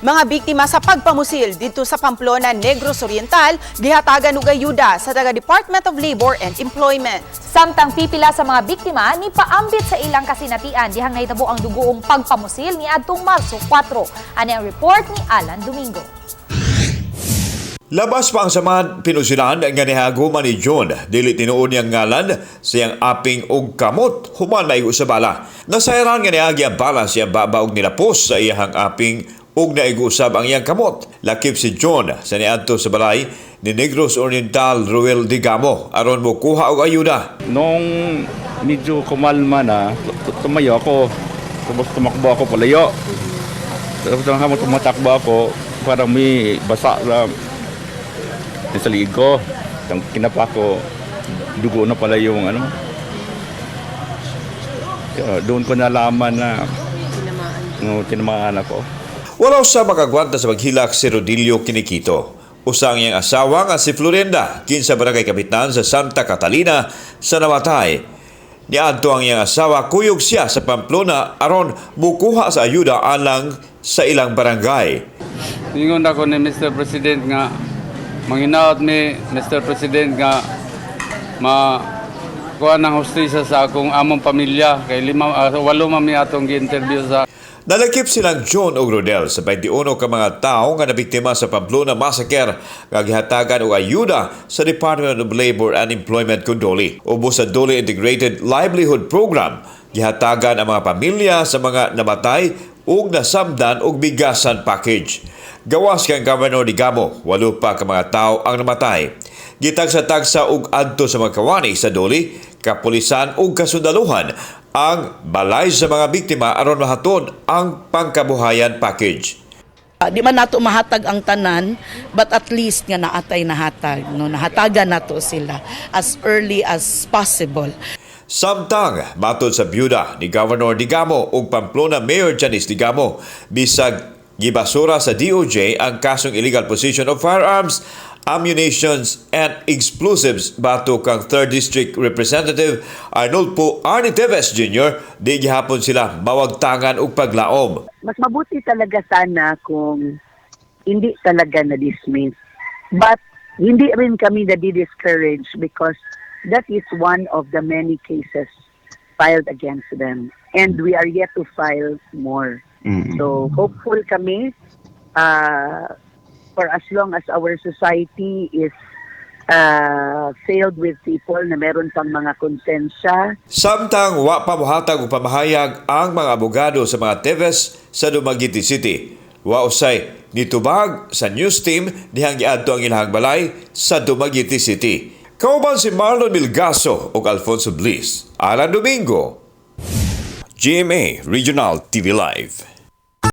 Mga biktima sa pagpamusil didto sa Pamplona, Negros Oriental, gihatagan og ayuda sa taga Department of Labor and Employment. Samtang pipila sa mga biktima ni paambit sa ilang kasinatian dihang nahitabo ang dugoong pagpamusil ni adtong Marso 4. Ani ang report ni Alan Domingo. Labas pa ang samad, pinusilan nga nihaguman ni John. Dili tinuod niyang ngalan sa iyang aping og kamot human maigo sa bala. Nasayran nga niagi ang bala sa iyang baba og nilapos sa iyang aping ug naigo usab ang iyang kamot. Lakip si John sa niadto sa balay ni Negros Oriental Ruel Digamo aron mokuha og ayuda. Nung medyo kumalma na, tumayo ako. Tapos tumakbo ako palayo. Tapos habang tumatakbo ako, parang may basa sa liig ko. Ang kinapa ko, dugo na pala yung ano. Kaya doon ko nalaman na no, tinamaan ako. Wala sa makagwanta sa paghilak si Rodilio Kinikito. Usa ang iyang asawa nga si Florenda, kinsa barangay kapitan sa Santa Catalina sa namatay. Niadto ang iyang asawa, kuyog siya sa Pamplona aron mukuha sa ayuda alang sa ilang barangay. Ingon ako ni Mr. President nga manginaot ni Mr. President nga ma kuha ng hustisya sa akong among pamilya kay lima walo man mi atong gi-interview sa Nalakip silang John ug Rodel sa 21 ka mga tawo nga nabiktima sa Pamplona Massacre nga gihatagan og ayuda sa Department of Labor and Employment kun DOLE. Ubos sa DOLE Integrated Livelihood Program, gihatagan ang mga pamilya sa mga namatay ug nasamdan og bigasan package. Gawas kang Governor Digamo, walo pa ka mga tawo ang namatay. Gitagsa-tagsa og adto sa mga kawani sa DOLE, kapulisan ug kasundaluhan ang balay sa mga biktima aron mahatod ang pangkabuhayan package. Di man nato mahatag ang tanan, but at least nga naatay nahatag, no, nahatagan nato sila as early as possible. Samtang matod sa byuda ni Governor Digamo ug Pamplona Mayor Janice Digamo, bisag gibasura sa DOJ ang kasong illegal possession of firearms, ammunitions and explosives batok kang 3rd District Representative Arnolfo Arnie Teves Jr., di gihapon sila mawagtangan og paglaom. Mas mabuti talaga sana kung hindi talaga na-dismiss. But hindi rin kami na-discourage because that is one of the many cases filed against them. And we are yet to file more. So hopeful kami for as long as our society is filled with people na meron pang mga konsensya. Samtang wa pa mohatag og pamahayag ang mga abogado sa mga Teves sa Dumaguete City. Wa usay nitubag sa news team dihang giadto ang ilahang balay sa Dumaguete City. Kauban si Marlon Milgaso ug Alfonso Bliss. Alan Domingo, GMA Regional TV Live.